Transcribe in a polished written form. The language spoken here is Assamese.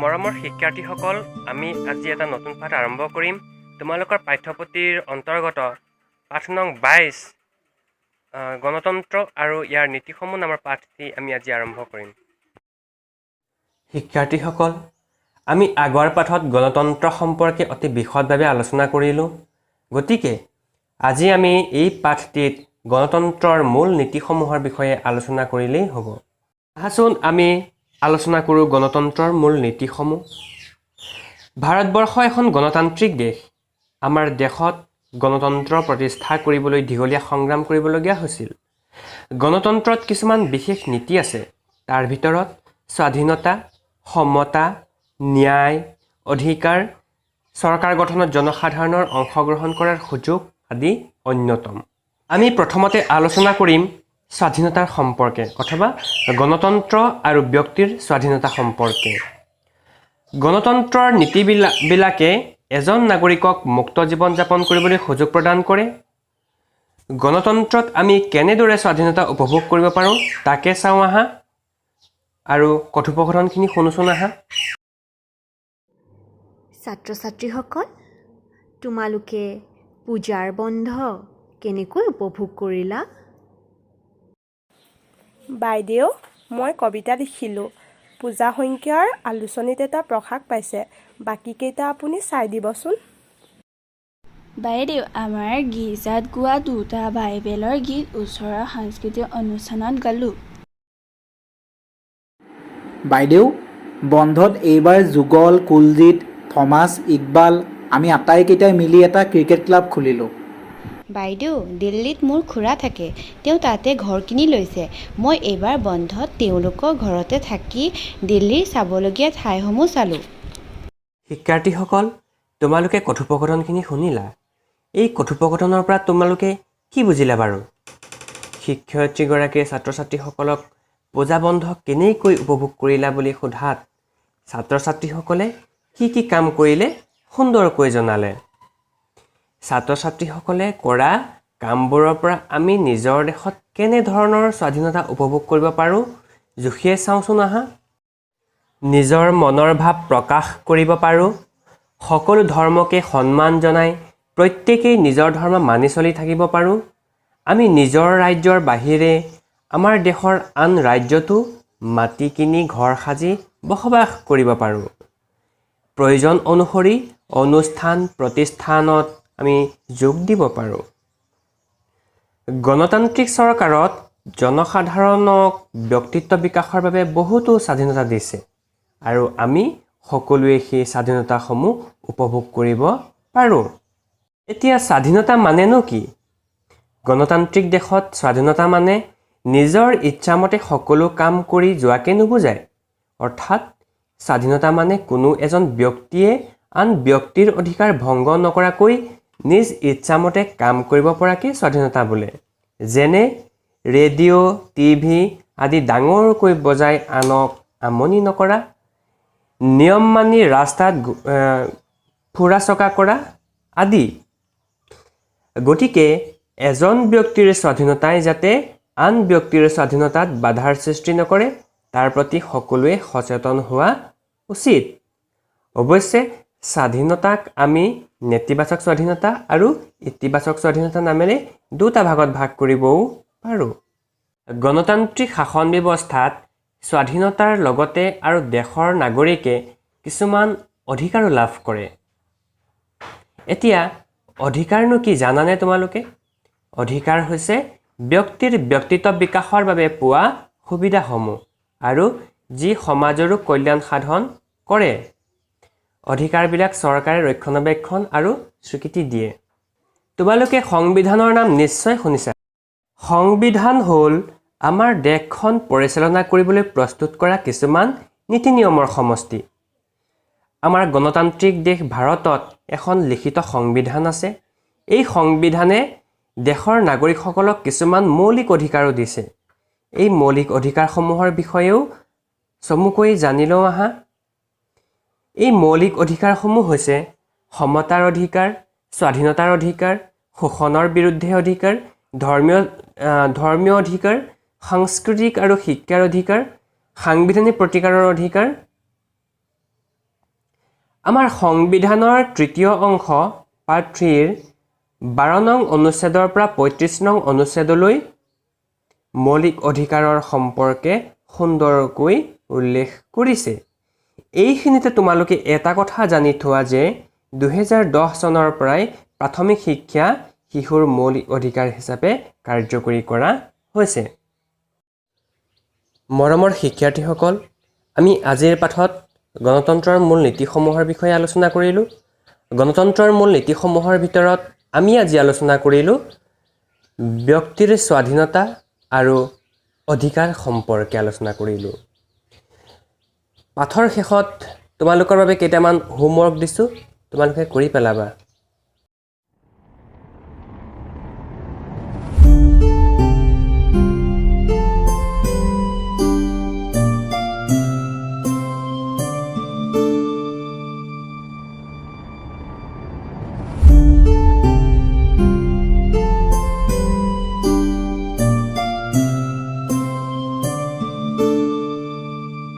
মৰমৰ শিক্ষাৰ্থীসকল, আমি আজি এটা নতুন পাঠ আৰম্ভ কৰিম। তোমালোকৰ পাঠ্যপুথিৰ অন্তৰ্গত পাঠ নং 22, গণতন্ত্ৰ আৰু ইয়াৰ নীতিসমূহ নামৰ পাঠটি আমি আজি আৰম্ভ কৰিম। শিক্ষাৰ্থীসকল, আমি আগৰ পাঠত গণতন্ত্ৰ সম্পৰ্কে অতি বিশদভাৱে আলোচনা কৰিলোঁ। গতিকে আজি আমি এই পাঠটিত গণতন্ত্ৰৰ মূল নীতিসমূহৰ বিষয়ে আলোচনা কৰিলেই হ'ব। আহাচোন আমি আলোচনা কৰোঁ গণতন্ত্ৰৰ মূল নীতিসমূহ। ভাৰতবৰ্ষ এখন গণতান্ত্ৰিক দেশ। আমাৰ দেশত গণতন্ত্ৰ প্ৰতিষ্ঠা কৰিবলৈ দীঘলীয়া সংগ্ৰাম কৰিবলগীয়া হৈছিল। গণতন্ত্ৰত কিছুমান বিশেষ নীতি আছে। তাৰ ভিতৰত স্বাধীনতা, সমতা, ন্যায়, অধিকাৰ, চৰকাৰ গঠনত জনসাধাৰণৰ অংশগ্ৰহণ কৰাৰ সুযোগ আদি অন্যতম। আমি প্ৰথমতে আলোচনা কৰিম স্বাধীনতাৰ সম্পৰ্কে অথবা গণতন্ত্ৰ আৰু ব্যক্তিৰ স্বাধীনতা সম্পৰ্কে। গণতন্ত্ৰৰ নীতিবিলাকে এজন নাগৰিকক মুক্ত জীৱন যাপন কৰিবলৈ সুযোগ প্ৰদান কৰে। গণতন্ত্ৰত আমি কেনেদৰে স্বাধীনতা উপভোগ কৰিব পাৰোঁ, তাকে চাওঁ আহা আৰু কথোপকথনখিনি শুনোচোন আহা। ছাত্ৰ ছাত্ৰীসকল, তোমালোকে পূজাৰ বন্ধ কেনেকৈ উপভোগ কৰিলা? বাইদেউ, মই কবিতা লিখিলোঁ। পূজা সংখ্যাৰ আলোচনীত এটা প্ৰকাশ পাইছে। বাকীকেইটা আপুনি চাই দিবচোন। বাইদেউ, আমাৰ গীৰ্জাত গোৱা দুটা বাইবেলৰ গীত ওচৰৰ সাংস্কৃতিক অনুষ্ঠানত গালোঁ। বাইদেউ, বন্ধত এইবাৰ যুগল, কুলজিত, থমাছ, ইকবাল আমি আটাইকেইটাই মিলি এটা ক্ৰিকেট ক্লাব খুলিলোঁ। বাইদেউ, দিল্লীত মোৰ খুৰা থাকে। তেওঁ তাতে ঘৰ কিনি লৈছে। মই এইবাৰ বন্ধত তেওঁলোকৰ ঘৰতে থাকি দিল্লীৰ চাবলগীয়া ঠাইসমূহ চালোঁ। শিক্ষাৰ্থীসকল, তোমালোকে কথোপকথনখিনি শুনিলা। এই কথোপকথনৰ পৰা তোমালোকে কি বুজিলা বাৰু? শিক্ষয়িত্ৰীগৰাকীয়ে ছাত্ৰ ছাত্ৰীসকলক পূজা বন্ধ কেনেকৈ উপভোগ কৰিলা বুলি সোধাত ছাত্ৰ ছাত্ৰীসকলে কি কি কাম কৰিলে সুন্দৰকৈ জনালে। ছাত্ৰ ছাত্ৰীসকলে কৰা কামবোৰৰ পৰা আমি নিজৰ দেশত কেনেধৰণৰ স্বাধীনতা উপভোগ কৰিব পাৰোঁ, জুখিয়ে চাওঁচোন আহা। নিজৰ মনৰ ভাৱ প্ৰকাশ কৰিব পাৰোঁ। সকলো ধৰ্মকে সন্মান জনাই প্ৰত্যেকেই নিজৰ ধৰ্ম মানি চলি থাকিব পাৰোঁ। আমি নিজৰ ৰাজ্যৰ বাহিৰে আমাৰ দেশৰ আন ৰাজ্যতো মাটি কিনি ঘৰ সাজি বসবাস কৰিব পাৰোঁ। প্ৰয়োজন অনুসৰি অনুষ্ঠান প্ৰতিষ্ঠানত আমি যোগ দিব পাৰোঁ। গণতান্ত্ৰিক চৰকাৰত জনসাধাৰণক ব্যক্তিত্ব বিকাশৰ বাবে বহুতো স্বাধীনতা দিছে আৰু আমি সকলোৱে সেই স্বাধীনতাসমূহ উপভোগ কৰিব পাৰোঁ। এতিয়া স্বাধীনতা মানেনো কি? গণতান্ত্ৰিক দেশত স্বাধীনতা মানে নিজৰ ইচ্ছামতে সকলো কাম কৰি যোৱাকে নুবুজায়। অৰ্থাৎ স্বাধীনতা মানে কোনো এজন ব্যক্তিয়ে আন ব্যক্তিৰ অধিকাৰ ভংগ নকৰাকৈ নিজ ইচ্ছামতে কাম কৰিব পৰাকে স্বাধীনতা বোলে। যেনে ৰেডিঅ', টিভি আদি ডাঙৰকৈ বজাই আনক আমনি নকৰা, নিয়ম মানি ৰাস্তাত ফুৰা চকা কৰা আদি। গতিকে এজন ব্যক্তিৰ স্বাধীনতাই যাতে আন ব্যক্তিৰ স্বাধীনতাত বাধাৰ সৃষ্টি নকৰে, তাৰ প্ৰতি সকলোৱে সচেতন হোৱা উচিত। অৱশ্যে স্বাধীনতাক আমি নেতিবাচক স্বাধীনতা আৰু ইতিবাচক স্বাধীনতা নামেৰে দুটা ভাগত ভাগ কৰিবও পাৰোঁ। গণতান্ত্ৰিক শাসন ব্যৱস্থাত স্বাধীনতাৰ লগতে আৰু দেশৰ নাগৰিকে কিছুমান অধিকাৰো লাভ কৰে। এতিয়া অধিকাৰনো কি জানানে তোমালোকে? অধিকাৰ হৈছে ব্যক্তিৰ ব্যক্তিত্ব বিকাশৰ বাবে পোৱা সুবিধাসমূহ আৰু যি সমাজৰো কল্যাণ সাধন কৰে। অধিকাৰবিলাক চৰকাৰে ৰক্ষণাবেক্ষণ আৰু স্বীকৃতি দিয়ে। তোমালোকে সংবিধানৰ নাম নিশ্চয় শুনিছা। সংবিধান হ'ল আমাৰ দেশখন পৰিচালনা কৰিবলৈ প্ৰস্তুত কৰা কিছুমান নীতি নিয়মৰ সমষ্টি। আমাৰ গণতান্ত্ৰিক দেশ ভাৰতত এখন লিখিত সংবিধান আছে। এই সংবিধানে দেশৰ নাগৰিকসকলক কিছুমান মৌলিক অধিকাৰো দিছে। এই মৌলিক অধিকাৰসমূহৰ বিষয়েও চমুকৈ জানি লওঁ আহা। এই মৌলিক অধিকাৰসমূহ হৈছে সমতাৰ অধিকাৰ, স্বাধীনতাৰ অধিকাৰ, শোষণৰ বিৰুদ্ধে অধিকাৰ, ধৰ্মীয় অধিকাৰ, সাংস্কৃতিক আৰু শিক্ষাৰ অধিকাৰ, সাংবিধানিক প্ৰতিকাৰৰ অধিকাৰ। আমাৰ সংবিধানৰ তৃতীয় অংশ পাৰ্ট 3ৰ 12 নং অনুচ্ছেদৰ পৰা 35 নং অনুচ্ছেদলৈ মৌলিক অধিকাৰৰ সম্পৰ্কে সুন্দৰকৈ উল্লেখ কৰিছে। এইখিনিতে তোমালোকে এটা কথা জানি থোৱা যে 2010 চনৰ পৰাই প্ৰাথমিক শিক্ষা শিশুৰ মৌলিক অধিকাৰ হিচাপে কাৰ্যকৰী কৰা হৈছে। মৰমৰ শিক্ষাৰ্থীসকল, আমি আজিৰ পাঠত গণতন্ত্ৰৰ মূল নীতিসমূহৰ বিষয়ে আলোচনা কৰিলোঁ। গণতন্ত্ৰৰ মূল নীতিসমূহৰ ভিতৰত আমি আজি আলোচনা কৰিলোঁ ব্যক্তিৰ স্বাধীনতা আৰু অধিকাৰ সম্পৰ্কে আলোচনা কৰিলোঁ। পাঠৰ শেষত তোমালোকৰ বাবে কেইটামান হোমৱৰ্ক দিছোঁ, তোমালোকে কৰি পেলাবা।